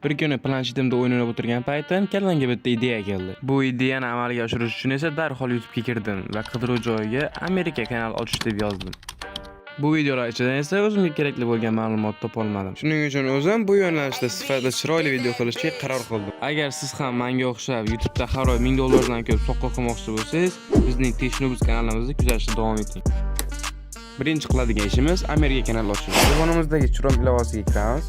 Bir kuni planshetimda o'yin o'ynab o'tirgan paytim kallamga bitta ideya keldi. Bu ideyani amalga oshirish uchun esa darhol YouTube'ga kirdim va qidiruv joyiga Amerika kanal ochish deb yozdim. Bu videolar ichidan esa o'zimga kerakli bo'lgan ma'lumot topolmadim. Shuning uchun o'zim bu yo'nalishda sifatli, chiroyli video qilishga qaror qildim. Agar siz ham menga o'xshab YouTube'da har oy 1000 dollardan ko'p soqqa qilmoqchi bo'lsangiz, bizning Teshnubuz kanalimizni kuzatishda davom eting. Birinchi qiladigan ishimiz Amerika kanal ochish. Telefonimizdagi Chrome ilovasiga kiramiz.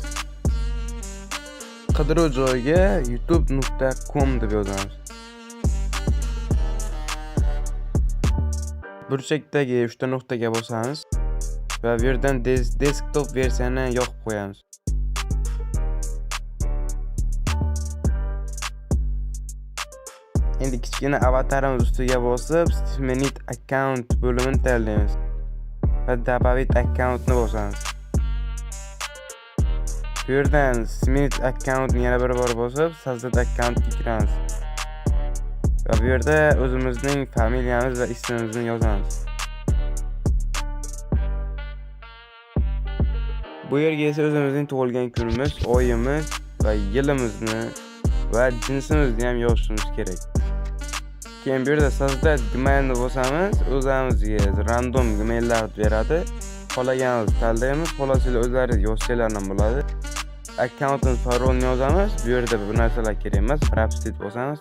Qidiruv joyiga youtube.com deb yozamiz. Burchakdagi uchta nuqtaga bosamiz va bu yerdan desktop versiyani yoqib qo'yamiz. Endi kichkina avatarimiz ustiga bosib, "Сменить аккаунт" bo'limini tanlaymiz va "Добавить аккаунт" ni bosamiz. Bu yerdan "Сменить аккаунт" ni yana bir bor bosib, "Создать аккаунт" ga kiramiz. Va bu yerda o'zimizning familiyamiz va ismimizni yozamiz. Bu yerga esa o'zimizning tug'ilgan kunimiz, oyimiz va yilimizni va jinsimizni ham yozishimiz kerak. Keyin bu yerda "Создать Gmail" ni bosamiz, o'zimizga random gmaillar beradi. Xohlaganimizni tanlaymiz, xohlasanglar o'zlaringiz yozsanglar ham bo'ladi. Akkauntimiz parolini yozamiz. Bu yerda bu narsalar kerak emas, "Пропустить" bosamiz.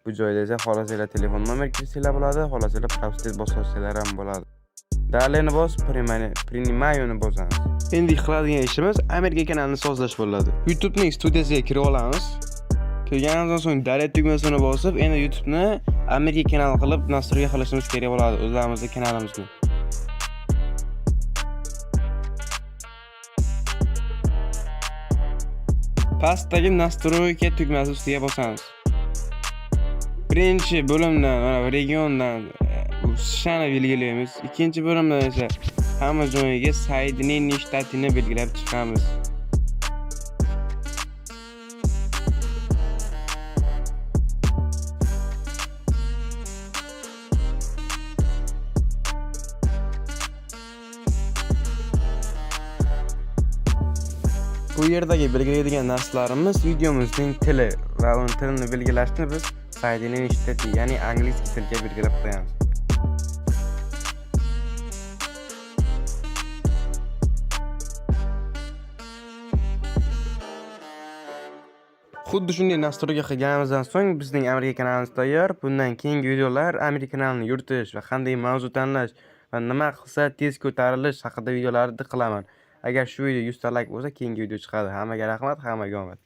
Bu joyda esa xohlasanglar telefon nomer kiritsanglar bo'ladi, xohlasanglar "Пропустить" bosasanglar ham bo'ladi. "Далее" ni bosib, "Принимаю" ni bosamiz. Endi qiladigan ishimiz Amerika kanalini sozlash bo'ladi. YouTube'ning studiyasiga kirib olamiz. Kirganimizdan so'ng "Далее" tugmasini bosib, endi YouTube'ni Amerika kanali qilib настройка qilishimiz kerak bo'ladi o'zimizni kanalimizni. Pastdagi "Настройка" tugmasi ustiga bosamiz. Birinchi bo'limdan, mana regiondan США ni belgilaymiz. Ikkinchi bo'limdan esa hamma joyiga Соединённые Штаты ni belgilab chiqamiz. Bu yerdagi belgilaydigan narsalarimiz videomizning tili va uni tilini belgilashni biz Соединённые Штаты, ya'ni английский tilga belgilab qo'yamiz. Xuddi shunday настройка qilganimizdan so'ng bizning Amerika kanalimiz tayyor. Bundan keyingi videolar Amerika kanalini yuritish va qanday mavzu tanlash va nima qilsa tez ko'tarilish haqida videolarni qilaman. Agar shu video 100 ta like bo'lsa, keyingi video chiqadi. Hammaga rahmat, hammaga omad.